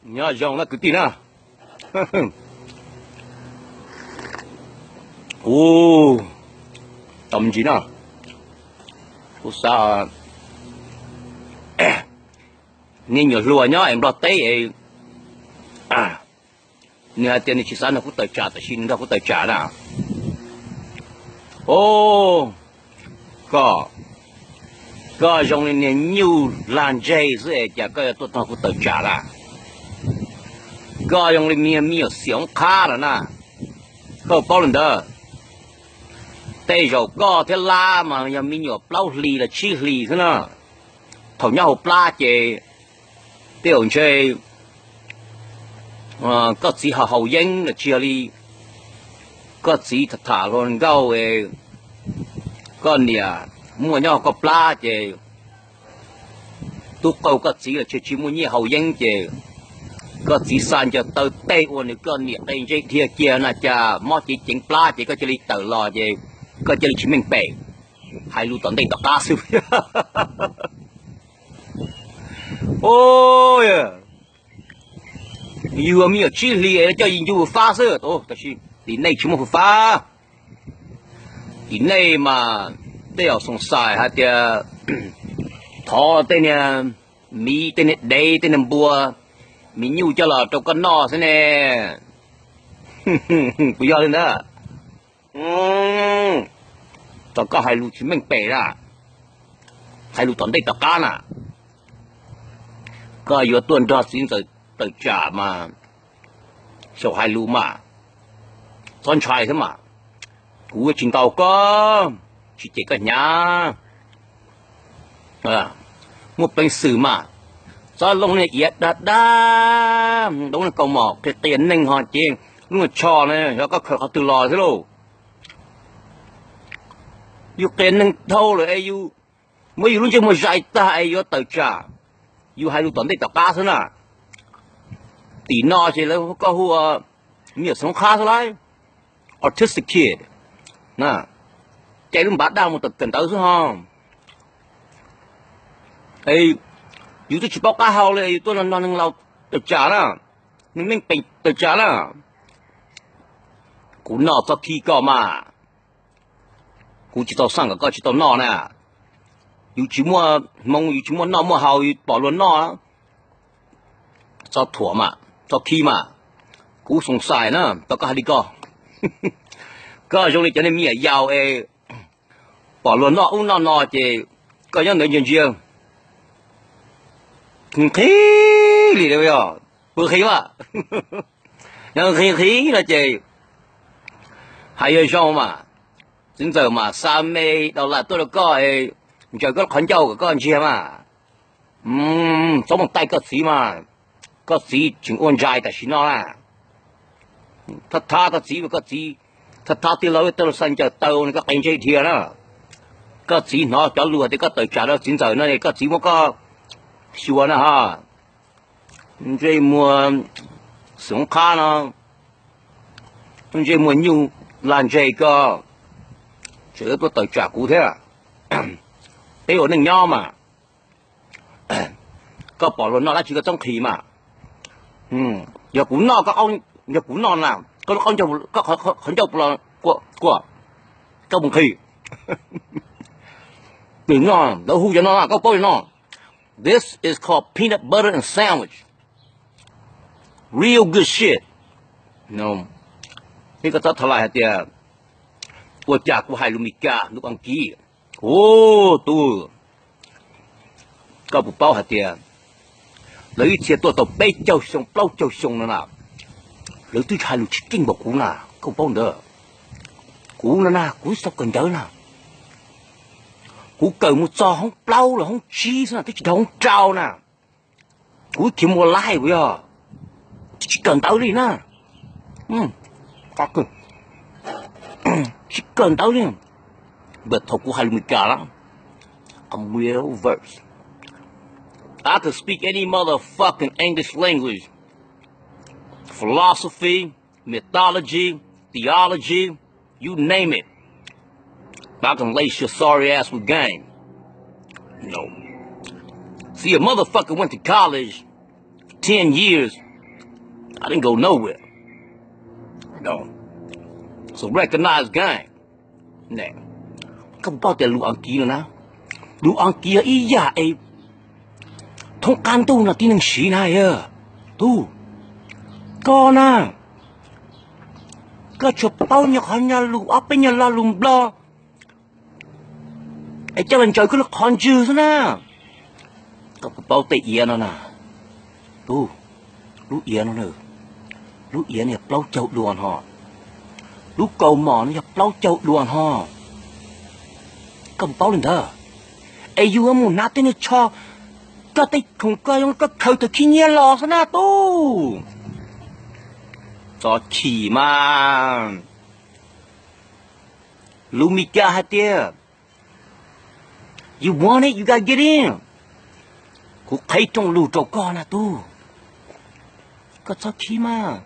Nyob zoo na kwv tij na. Ub, tau me ntsis na. Kuv xav, nej nyuam hluas nyob es Nplog teb es, nws hais tias nws tsis xav nrog kuv tawm tsam tab sis nws nrog kuv tawm tsam na. Ub, koj, koj zoo li niag nyuj lag ntseg xwb es cas koj yuav tuaj nrog kuv tawm tsam lawm? Koj zoo li me, me nyuam xiam oob qhab lawm na. Koj paub li ntawd, tej zaum koj thiab Lab mas yog me nyuam plaub hlis los tsib hlis xwb na. Thaum nyob hauv plab ces tej zaum ntshe koj txiv haus haus yeeb los tsis yog li koj txiv tham tham hluas nkauj, koj niam muaj nyob koj plab ces tub qaug koj txiv los tsis, tsis muaj nyiaj haus yeeb ces koj txiv xa ncaws taw teg ua nws koj niam qe ntsej dhia kiag na, cas mob cev ceev plab ces koj cia li tawm los ces koj cia li tsis meej pem. Hais lus tom ntej tom qab xwb. Ub, yus me nyuam tsib hlis coj yus ncu fab xwb, tab sis tim nej tsis muaj fab. Tim nej mas tej zaum xoom xais hais tias thov tej niag miv, tej niag dev, tej niag npua, miv nyuj coj los rau koj noj xwb ne. Puas yog li ntawd? Tau koj hais lus tsis meej pem na, hais lus tom ntej tom qab na. Koj yuav tuaj nrog txiv ntxawm tawm tsam mas xyaum hais lus mas txhob ntshai thiab mas. Kuv tsis ntaus koj, tsis cem koj hnyav. Muaj peev xwm mas txhob loo niag iav dag dag, loo niag kaus mom qia qia neeg ho ces lub niag tsho na yog koj khaws qhov twg los thiab lauj. Yus qia neeg dhau lawm es yus muab yus lub ntsej muag zais tag es yuav tawm tsam, yus hais lus tom ntej tom qab xwb na. Tim no ces lawv koj hu ua me nyuam xeev qhab xwb lauj, autistic kid, cais lub npav daj mus tawm kawm ntawv xwb ho. Yus twb tsis paub qab hau li yus tuaj nrog neeg laus tawm tsam na, neeg meej peem tawm tsam na. Kuv noj txhob khib koj mas. Kuv tsis tau xaj kom koj tsis tau noj na. Yus tsis muaj hmoo, yus tsis muaj noj muaj haus, yus pom luag noj, txhob thuam mas, txhob khib mas. Kuv xoom xais na, tau koj hais li ko. Koj zoo li cov niag me nyuam yaus es pom luag noj ub noj no ces koj nyob ntawd ntsia ntsia, nqhis li, puas nqhis mas? Yog nqhis nqhis no ces hais yog zoo mas, txiv ntxawm mas xa me daus las tuaj rau koj, ntsaws koj qhov ncauj kom koj ntsiag mas. Txhob mus taij koj txiv mas, koj txiv tseem ua ntsais tam sim no na. Thab thab koj txiv, koj txiv thab thab tij laug, tij laug xa ncaws taw nws koj qe ntsej dhia na. Koj txiv hnov cov lus tias koj tawm tsam rau txiv ntxawm no, koj txiv muab koj xyuas na ho. Ntsej muag xeev qhab no, ntsej muag nyuj lag ntseg ko, tseem tuaj tawm tsam kuv thiab. Peb ua neej nyob mas, koj pom luag noj dab tsi koj txhob nqhis mas. Yog kuv noj, yog kuv noj na, koj lub qhov ncauj los kuaj, koj mus nqhis. Tus no lawv hu cov no na, koj paub li no. This is called peanut butter and sandwich. Real good shit. Peb koj txhob tha lais hais tias ua cas kuv hais lus Meskas lus Askiv. Ub, tub, koj puas paub hais tias lawv ib txhia tuaj tau peb caug xyoo plaub caug xyoo no na, lawv twb hais lus tsis keej npaum kuv na, koj paub ntawd. Kuv no na, kuv xav kawm ntawv na, kuv kawm mus txog hoob plaub los hoob tsib xwb na, twb tsis dhau hoob rau na. Kuv khiav mus ua laij puas yog? Tsis kawm ntawv li na. Tsis kawm ntawv li. But thaum kuv hais lus Meskas na, I'm well versed. I can speak any motherfucking English language, philosophy, mythology, theology, you name it. I can lace your sorry ass with game. No. See, a motherfucker went to college ten years I didn't go nowhere. No. So recognize game. Koj puas paub tias lus Askiv no na, lus Askiv yog ib yam es thoob qab ntuj no tib neeg siv na yog. Tub, koj na, koj tsuas paub nyuag qhov nyuag lus ob peb nyuag lo lus Nplog es coj los ntsaws koj lub qhov ntswg xwb na. Koj puas paub tej iav no na? Tub, lub iav no, lub iav no yog plaub caug dua no, lub kaus mom no yog plaub caug dua no. Koj puas paub li ntawd? Es yus yuav mus hnav tej niag tsho, koj tej khoom koj zoo koj khaws tawm khib nyiab los xwb na tub. Txhob chim mas. Lus Mis Kas hais tias, you want it, you gotta get in. Kuv qhib rooj lus rau koj na tub. Koj txhob khib mas.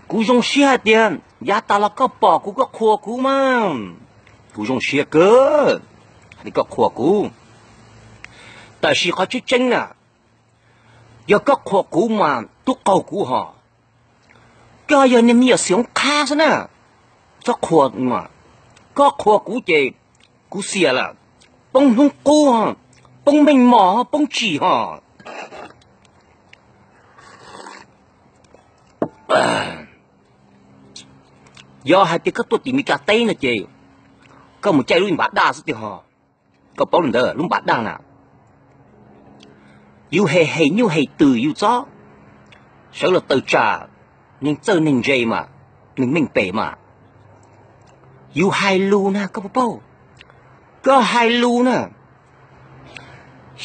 Kuv zoo siab hais tias yav tas los koj pom kuv koj qhuas kuv mas. Kuv zoo siab kawg hais tias koj qhuas kuv. Tab sis qhov tseeb tseeb na, yog koj qhuas kuv mas tub qaug kuv hos. Koj yog niag me nyuam xiv oob qhab xwb na. Txhob qhuas, koj qhuas kuv ces kuv xiam lawm. Poob hnub qub, poob meej mom, poob tsim hos. Yog hais tias koj tuaj tim Mes Kas teb no ces koj mus caij lub npav daj xwb tiag hos. Koj paub li ntawd lub npav daj na, yus hem hem nyuj hem twm yus txob sawv los tawm tsam neeg txawj neeg ntse mas, neeg meej pem mas. Yus hais lus na koj puas paub, koj hais lus na,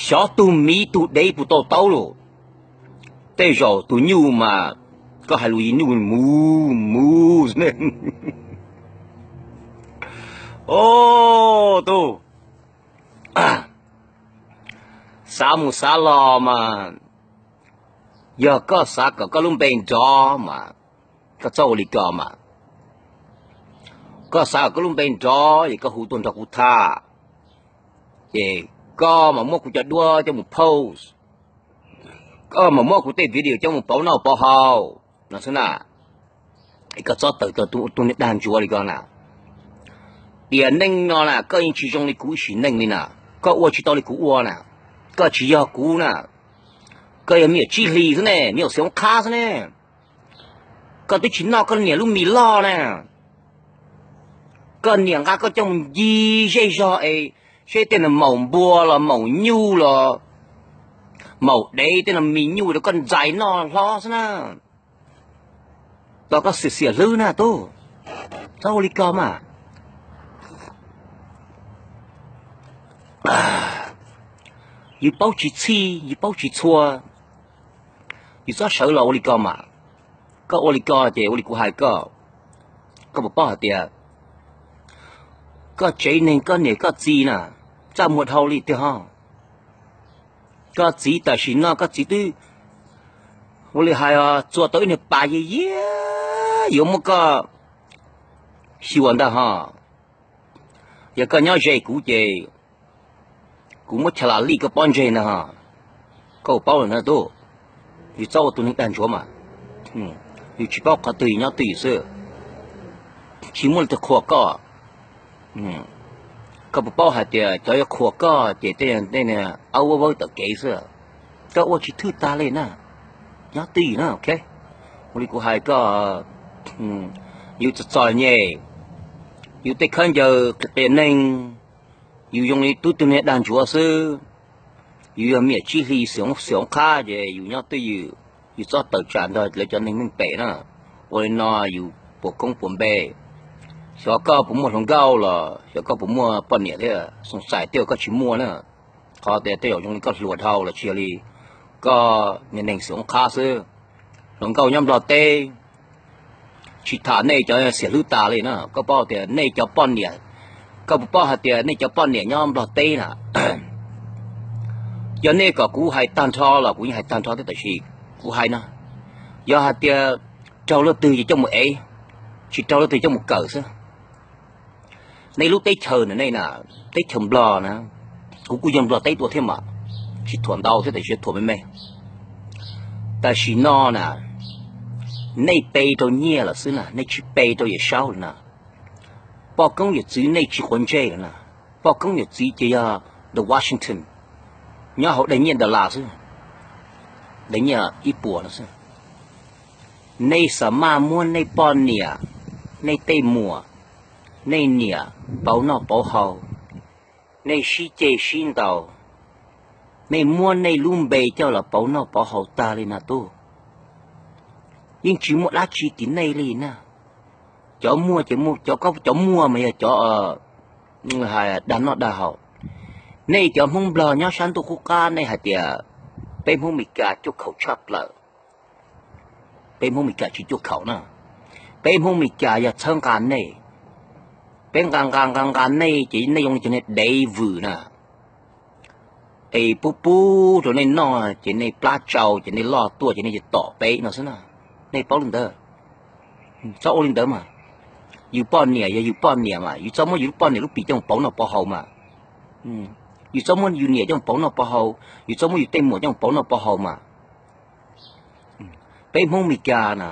xyov tus miv tus dev puas tau taub lus. Tej zaum tus nyuj mas koj hais lus yus nyuj mus mus ne. Tub, xav mus xav los mas, yog koj xav kom koj lub npe nrov mas, koj txhob ua li ko mas. Koj xav kom koj lub npe nrov es koj hu tuaj nrog kuv tham, ces koj mas muab kuv cov duab coj mus post, koj mas muab kuv tej video coj mus pauv noj pauv haus no xwb na. Es koj txhob tawm tau tus niag dag ntsuav li ko na. Tiam neej no na koj yeej tsis zoo li kuv ib sim neej li na. Koj ua tsis tau li kuv ua na. Koj tsis yog kuv na. Koj yog me nyuam tsib hlis xwb ne, me nyuam xiv oob qhab xwb ne. Koj twb tsis noj koj niam lub mis loj na. Koj niam nqa koj coj mus ncig zej zog es seb tej no maum npua los maum nyuj los maum dev, tej no mis nyuj rau koj ntxais noj hlob xwb na. Tos koj xiam xiam hlwb na tub, txhob ua li ko mas. Yus paub tsis txhij, yus paub tsis txhua, yus txhob sawv los ua li ko mas. Koj ua li ko ces ua li kuv hais koj, koj puas paub hais tias koj tsev neeg koj niam koj txiv na, txaj muag dhau li tiag ho. Koj txiv tam sim no koj txiv twb ua li hais txua tau ib niag pas yias yias yuav muab koj xyuas ntag ho. Yog koj nyob ze kuv ces kuv muab cha las lij koj pob ntseg ntag ho. Koj puas paub lawm na tub, yus txhob ua tus neeg dag ntsuav mas. Yus tsis paub qhov twg yus nyob twj ywm xwb, tsis muaj leej twg qhuas koj. Koj puas paub hais tias cov yuav qhuas koj ces tej aub vawb tawm kev xwb, koj ua tsis thwj tag li na. Nyob twj ywm na, ok. Ua li kuv hais koj, yus txom txom nyem, yus tej khaub ncaws qias qias neeg, yus zoo li tub tug niag dag ntsuav xwb. Yus yog me nyuam tsib hlis xis hoob qhab ces yus nyob twj ywm, yus txhob tawm tsam nrog lawv cov neeg meej pem na. Ua li no yus puas koob puas npe, xyov koj puas muaj hluas nkauj los xyov koj puas muaj poj niam thiab, xoo xais tej uas koj tsis muaj na. Qhov tias tej zaum zoo li koj hluas dhau los tsis yog li koj niag neeg xis hoob qhab xwb. Hluas nkauj nyob Nplog teb, tsis tham nej cov xiam hlwb tas li na. Koj paub tias nej cov poj niam, koj puas paub hais tias nej cov poj niam nyob Nplog teb na, yog nej kom kuv hais tag nrho los kuv yeej hais tag nrho thiab, tab sis kuv hais no, yog hais tias raug luaj twg ces coj mus ev, tsis raug luaj twg coj mus kawm xwb. Nej lub teb chaws na, nej na, teb chaws Nplog na, kuv kuj yog Nplog teb tuaj thiab mas, tsis thuam ntau thiab tab sis thuam me me. Tam sim no na, nej pe rau nyiaj lawm xwb na, nej tsis pe rau Yawm Saub lawm na. Poj koob yawm txwv nej tsis quav ntsej lawm na. Poj koob yawm txwv ces yog the Washington, nyob hauv daim nyiaj dollar xwb, daim nyiaj ib puas no xwb. Nej xa maj muab nej poj niam, nej tej muam, nej niam pauv noj pauv haus, nej sib ceg sib ntaus, nej muab nej lub npe coj los pauv noj pauv haus tag li na tub. Yeej tsis muaj dab tsi tim nej li na. Cov muaj ces, cov muaj mas yog cov dag noj dag haus. Nej cov Hmoob Nplog nyob sab ntuj qub qab nej hais tias peb Hmoob Meskas cuaj khaum tshaj plaws. Peb Hmoob Meskas tsis cuaj khaum na. Peb Hmoob Meskas yog txhawb nqa nej. Peb nqa nqa nqa nqa nej ces nej zoo li cov niag dev vwm na. Es pub pub rau nej noj ces nej plab tsau ces nej loj tuaj ces nej yuav tom peb no xwb na. Nej paub li ntawd, txhob ua li ntawd mas. Yus poj niam yog yus poj niam mas yus txhob muab yus lub poj niam lub pim coj mus pauv noj pauv haus mas. Yus txhob muab yus niam coj mus pauv noj pauv haus, yus txhob muab yus tej muam coj mus pauv noj pauv haus mas. Peb Hmoob Meskas na,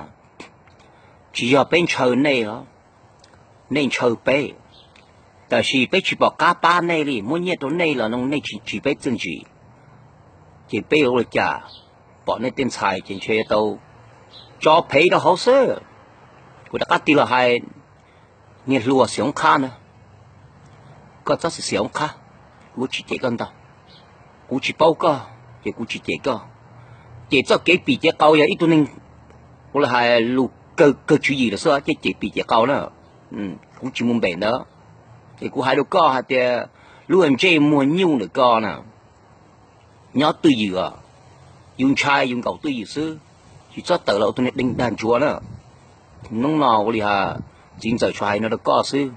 tsis yog peb ntshaw nej os, nej ntshaw peb, tab sis peb tsis pom qab pab nej li, muab nyiaj rau nej los no nej tsis tsis peb txiaj ntsim, ces peb yuav ua li cas? Pom nej tej ntxhais ces ntshe tau tso phev rau hauv xwb. Kuv rov qab tig los hais, niag hluas Xiam Hoob Qhab na, koj txhob xim Xiam Hoob Qhab, kuv tsis cem koj ntau. Kuv tsis paub koj ces kuv tsis cem koj. Ces txoj kev pim cev qau yog ib tug neeg ua li hais lus kawg tswv yim lawm xwb ces cem pim cev qau na. Kuv tsis mus npem ntawd. Es kuv hais rau koj hais tias lub ntsej muag nyuj ntawm koj na, nyob twj ywm os, yus ntshai yus nkaum twj ywm xwb, tsis txhob tawm los ua tus neeg deeg dag ntsuav na. Hnub no ua li hais, txiv ntxawm tsuas hais no rau koj xwb.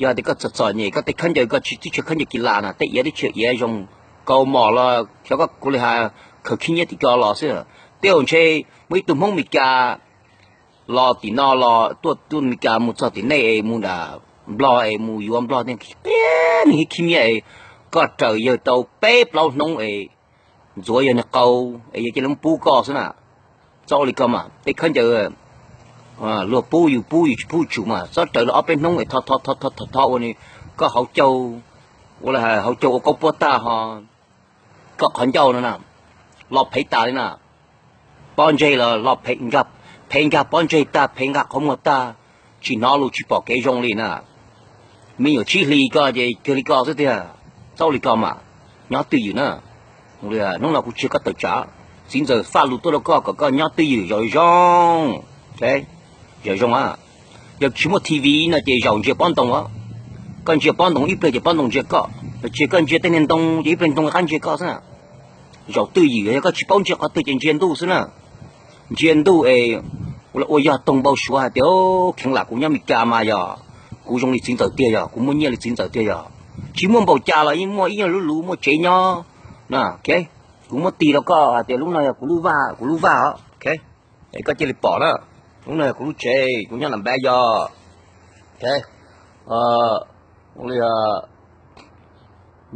Yog tias koj txom txom nyem, koj tej khaub ncaws koj tsis tib tshaj khaub ncaws kis las na, tej iav tib tshaj iav zoo, kaus mom los xyov koj ua li hais khaws khib nyiab tim ko los xwb. Tej zaum ntshe muaj ib tug Hmoob Meskas los tim no los tuaj tuaj Meskas mus txog tim nej es mus nram Nplog es mus yuav Nplog tej qia nws khib nyiab es koj raws yawg tau peb plaub hnub es ntxuav yawg niag qau es yawg cia li pub koj xwb na. Txhob ua li ko mas, tej khaub ncaws luag pub yus pub yus tsis pub tsum mas txhob raws li ob peb hnub es tho tho tho tho ua nws, koj hauv caug, ua li hais hauv caug ua kaub puab tag ho koj qhov ncauj no na, los phev tas li na. Pob ntseg los los phev nkag pob ntseg tag, phev nkag qhov muag tag, tsis hnov lus tsis pom kev zoo li na. Me nyuam tsib hlis koj ces cuag li koj xwb tiag. Txhob ua li ko mas, nyob twj ywm na. Hnub no kuv tsis yog koj tawm tsam, txiv ntxawm faj lus tuaj rau koj kom koj nyob twj ywm zaum zoo. Zaum zoo a. Yog tsis muaj T V no ces zaum ntsia pob ntoo os. Koj ntsia pob ntoo ib pliag ces pob ntoo ntsia koj, ces koj ntsia tej niag ntoo ces ib pliag ntoo qab ntsia koj xwb na. Zaum twj ywm, yog koj tsis paub ntsia qhov twg ces ntsia ntuj xwb na. Ntsia ntuj es ua yog toog npau suav hais tias kheev lam kuv nyob Meskas mas yog kuv zoo li txiv ntxawm tiag, yog kuv muaj nyiaj li txiv ntxawm tiag, yog tsis muaj npaum cas los yeej muaj ib nyuag lub luv muaj tsev nyob. Kuv muab tig rau koj hais tias lub no yog kuv lub vaj, kuv lub vaj os. Koj cia li pom na, lub no yog kuv lub tsev, kuv nyob nram npab yog.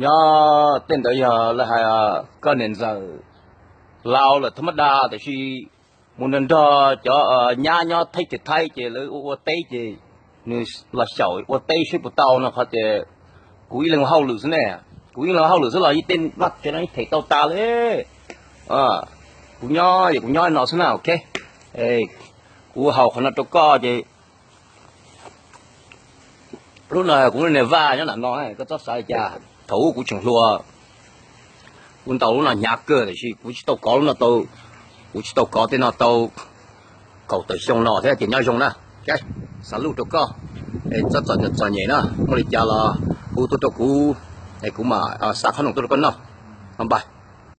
Nyob tej ntawd yog lawv hais koj niam ntxawm laus lawm thab mab da, tiam sis mus nrog nrog cov nyab nyob teb chaws Thaib ces lawv ua ua teb ces nws los xyaum ua teb seb puas tau no qhov tias kuv ib leeg ua hauj lwm xwb ne. Kuv ib leeg ua hauj lwm xwb los tej vaj tsev no yeej them tau tas li. Kuv nyob es kuv nyob no xwb na, ok. Kuv haus qhov no rau koj ces lub no kuv niam vaj nyob nram no, koj txhob xav li cas. Thaum ub kuv tseem hluas, kuv ntaus lub no hnyav kawg tiam sis kuv tsis tau kov lub no tau, kuv tsis tau kov tej no tau kaum tawm xyoo no thiab ces nyob zoo na. Xa luj rau koj, txhob txom txom nyem na, muaj li cas los hu tuaj rau kuv, kuv mam xa khob noom tuaj rau koj noj. Npaj.